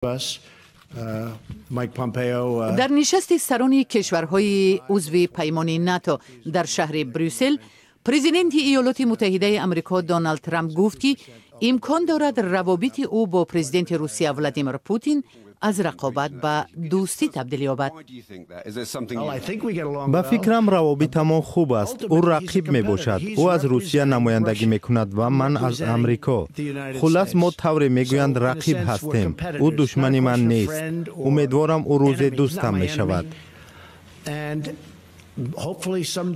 Us. Mike Pompeo. Дар нишасти сарони кишварҳои узви паймони НАТО дар шаҳри Брюссел, президенти Иёлоти Муттаҳидаи Амрико Доналд Трамп гуфт, ки имкон дорад равобити ӯ бо президенти Русия Владимир Путин аз рақобат ба дӯстӣ табдил ёбад. Ба фикрам, равобитамон хуб аст. Ӯ рақиб мебошад. Ӯ аз Русия намояндагӣ мекунад ва ман аз Амрико. Хуллас, мо, тавре мегӯянд, рақиб ҳастем. Ӯ душмани ман нест. Умедворам, ӯ рӯзе дӯстам мешавад.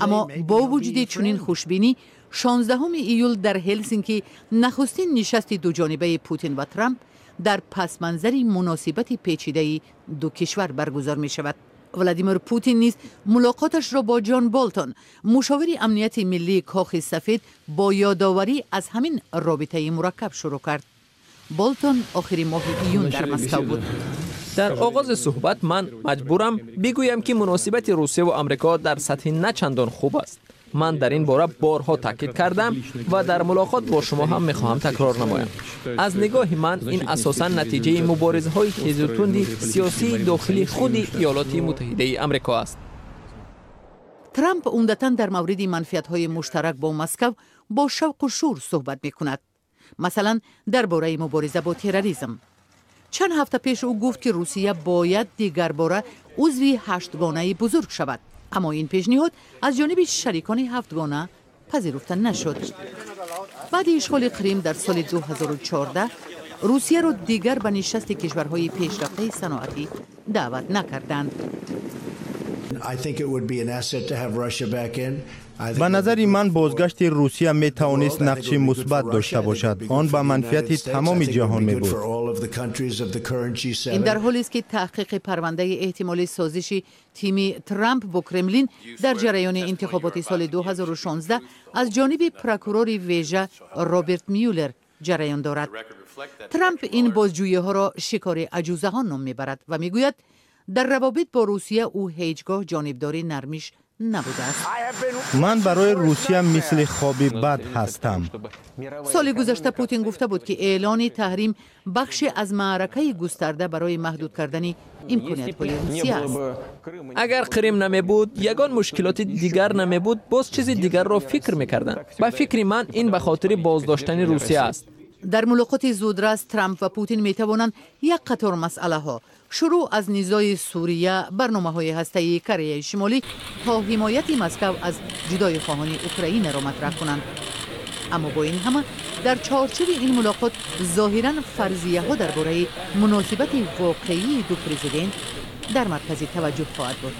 Аммо бо вуҷуди чунин хушбинӣ, 16 июл дар Ҳелсинки нахустин нишасти дуҷонибаи Путин ва Трамп дар пасманзари муносибати печидаи ду кишвар баргузор мешавад. Владимир Путин низ мулоқоташро бо Ҷон Болтон, мушовири амнияти миллии Кохи Сафед, бо ёдоварӣ аз ҳамин робитаи мураккаб шурӯъ кард. Болтон охири моҳи июн дар Москав буд. Дар оғози суҳбат ман маҷбурам бигӯям, ки муносибати Русияву Амрико дар сатҳи на чандон хуб аст. Ман дар ин бора борҳо таъкид кардам ва дар мулоқот бо шумо ҳам мехоҳам такрор намоям. Аз нигоҳи ман, ин асосан натиҷаи муборизаҳои тезу тунди сиёсии дохили худи Иёлоти Муттаҳидаи Амрико аст. Трамп умдатан дар мавриди манфиатҳои муштарак бо Москав бо шавқу шӯр суҳбат мекунад, масалан, дар бораи мубориза бо терроризм. Чанд ҳафта пеш ӯ гуфт, ки Русия бояд дигарбора узви Ҳаштгонаи бузург шавад, аммо ин пешниҳод аз ҷониби шарикони Ҳафтгона пазируфта нашуд. Баъди ишғоли Қрим дар соли 2014 Русияро дигар ба нишасти кишварҳои пешрафтаи саноатӣ даъват накарданд. I think it would be an asset to have Russia back in. Ба назари ман, бозгашти Русия метавонист нақши мусбат дошта бошад. Он ба манфиати тамоми ҷаҳон мебуд. Ин дар ҳолест, ки таҳқиқи парвандаи эҳтимолии созиши тими Трамп бо Кремлин дар ҷараёни интихоботи соли 2016 аз ҷониби прокурори вежа Роберт Мюллер ҷараён дорад. Трамп ин бозҷӯиҳоро шикори аҷузаҳо ном мебарад ва мегӯяд, дар равобит бо Русия ӯ ҳеҷ гоҳ ҷонибдори нармиш набудааст. Ман барои Русия мисли хоби бад ҳастам. Соли гузашта Путин гуфта буд, ки эълони таҳрим бахше аз маъракаи густарда барои маҳдуд кардани имкониятҳои Русия аст. Агар Қрим намебуд, ягон мушкилоти дигар намебуд, боз чизи дигарро фикр мекарданд. Ба фикри ман, ин ба хотири боздоштани Русия аст. Дар мулоқоти зудрас Трамп ва Путин метавонанд як қатор масъалаҳо, шурӯъ аз низои Сурия, барномаҳои ҳастаии Кореяи Шимолӣ то ҳимояти Москав аз ҷудоихоҳони Украинаро матраҳ кунанд. Аммо бо ин ҳама, дар чорчӯби ин мулоқот зоҳиран фарзияҳо дар бораи муносибати воқеии ду президент дар маркази таваҷҷӯҳ хоҳад буд.